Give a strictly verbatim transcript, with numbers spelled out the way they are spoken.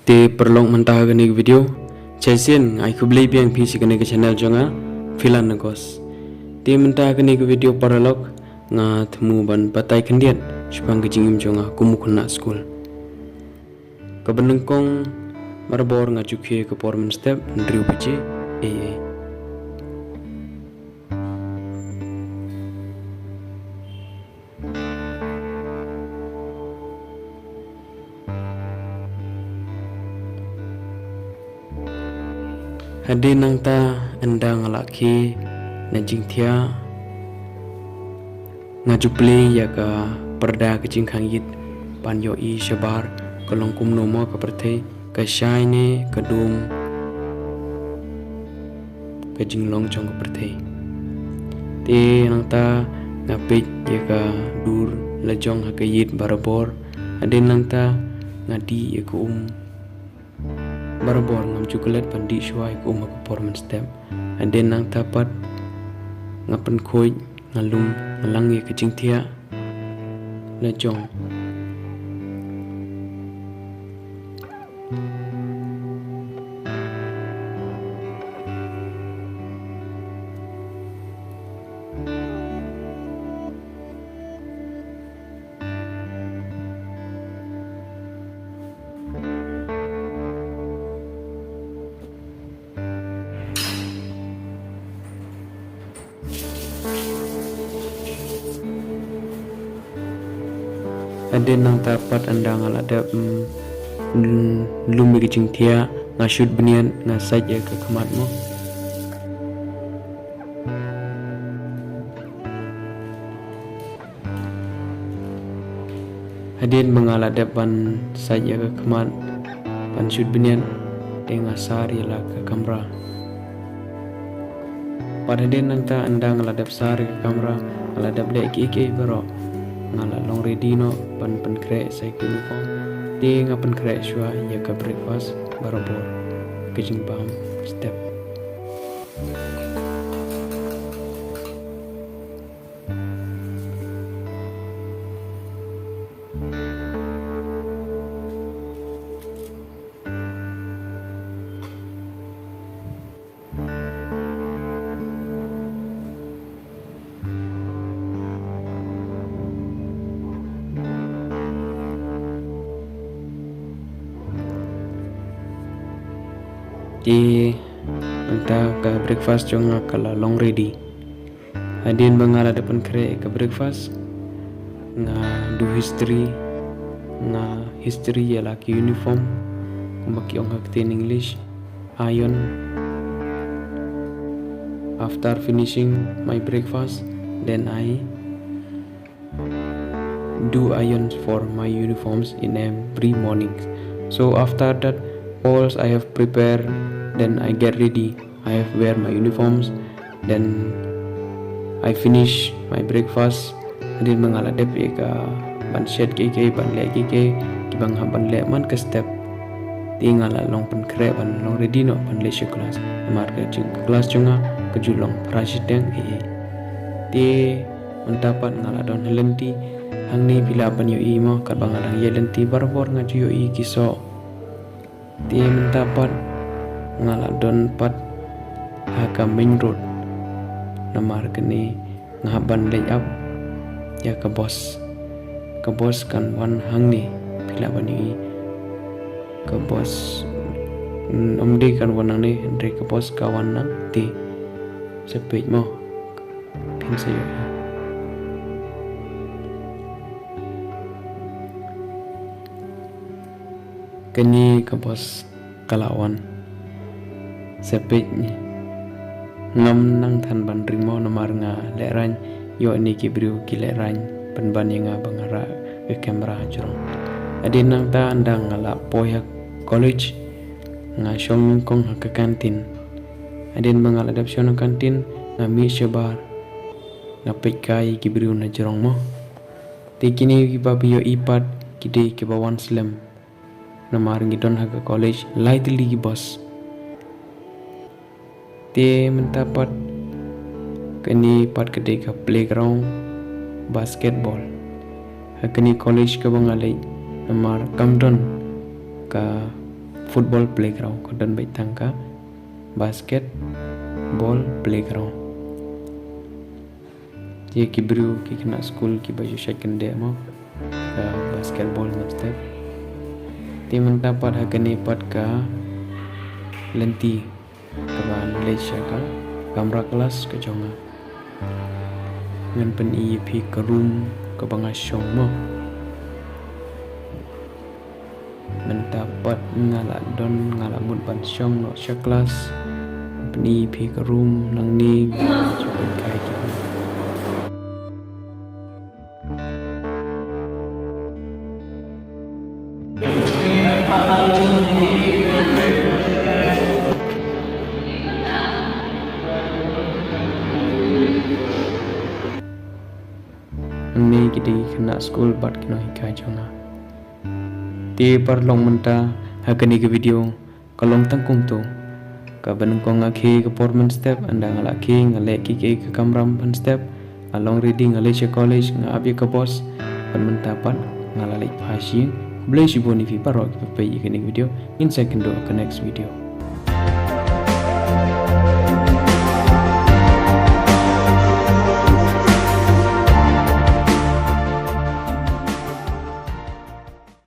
Te paralok, mynta ha kane ka video, shisien nga ai khublei biang phi sha kane ka channel jong nga, Philan Nagos. Te mynta ha kane ka video paralok, nga thmu ban batai khyndiat shaphang ka jingim jong nga kum u khynnah skul. Kaba nyngkong, barabor nga ju khie ka por mynstep hynriew baje eiei. Hadien nangta, ynda nga la khie na jingthiah, nga ju plie ïa ka parda ka jingkhang ïit ban ïohi shabar ka long kumno mo ka pyrthei, ka shai ne ka dum ka jinglong jong ka pyrthei. Te nangta nga peit ïa ka dur la jong ha ka ïit barabor. Hadien nangta nga dih ïa ka um barabor, ngam ju klet ban dih shuwa ïa ka um ha ka por mynstep. Hadien nangta pat nga pynkhuid, nga lum, nga lang ïa ka jingthiah la jong. Hadien nangta pat ynda nga la dep, mm, mm, lum ïa ka jingthiah, nga shut bniat, nga sait ïa ka khmat mo. Hadien ba nga la dep ban sait ïa ka khmat, ban shut bniat, te nga sar ïa la ka kamra. Pat hadien nangta ynda nga la dep sar ïa ka kamra, nga la dep leh kiei kiei baroh, nga la long ready noh ban pynkhreh sa ïa ka uniform. Te nga pynkhreh shuwa ïa ka breakfast barabor, ka jingbam step. Te mynta ka breakfast jong nga ka la long ready. Hadien ba nga la dep pynkhreh ka breakfast, nga do istri, nga istri ïa la ki uniform, kumba ki ong ha ktien English, iron. After finishing my breakfast, then I do iron for my uniforms in every morning. So after that, all I have prepared, then I get ready. I have wear my uniforms, then I finish my breakfast. Hadien ba nga la dep ïa ka ban shet kiei kiei, ban leh kiei kiei kiba nga hap ban leh man ka step, te nga la long pynkhreh ban long ready noh ban leit sha klas. Namar ka jing ka klas jong nga ka ju long phra shiteng eiei. Te mynta pat nga la don ha lynti. Hangne phi lah ban ïohi mo, katba nga dang ïaid lynti barabor nga ju ïohi ki soh. Te mynta pat nga la don pat ha ka main road. Namar kane nga hap ban leit ap ïa ka bus. Ka bus kan wan hangne, phi lah ban ïohi. Ka bus, mm, ym dei kan wan nangne, hynrei ka bus ka wan nangte. Sa peit mo. Phin sa ïohi. Kane ka bus ka la wan. Sa peit, ngam nang than ban ring mo namar nga lehraiñ, ïoh ine ki briew ki lehraiñ pynban ïa nga ba nga rah ka camera ha jrong. Hadien nangta ynda nga la poi ha college, nga shong nyngkong ha ka canteen. Hadien ba nga la dep shong ha canteen, nga mih shabar, nga peit kai ki briew na jrong mo. Te kine kiba phi ïohi pat ki dei kiba wan slem. Namar ngi don ha ka college lai tylli ki bus. Te mynta pat kane pat ka dei ka playground basketball ha kane college kaba nga leit, namar kam don ka football playground, ka don beit tang ka basketball playground. Te ki briew ki khynnah skul kiba ju shait kyndit mo ka basketball mynstep. Te mynta pat ha kane pat ka lynti kaba ngan leit sha ka kamra klas ka jong nga. Ngan pyni ïa phi ka room kaba nga shong mo. Mynta pat nga la don, nga la mut ban shong noh sha klas. Pyni ïa phi ka room nangne, nga ju pynkhie ki. Nangne ki dei ki khynnah skul bad ki nonghikai jong nga. Te paralok mynta ha kane ka video ka long tang kumto. Kaba nyngkong nga khie ka por mynstep, ynda nga la khie nga leh kiei kiei ka kamram mynstep. Nga long ready nga leit sha college, nga ap ïa ka bus. Bad mynta pat nga la leit phai sha ïing. Khublei shibun ïa phi baroh kiba peit ïa kane ka video. Ngin sa ïakynduh ha ka next video.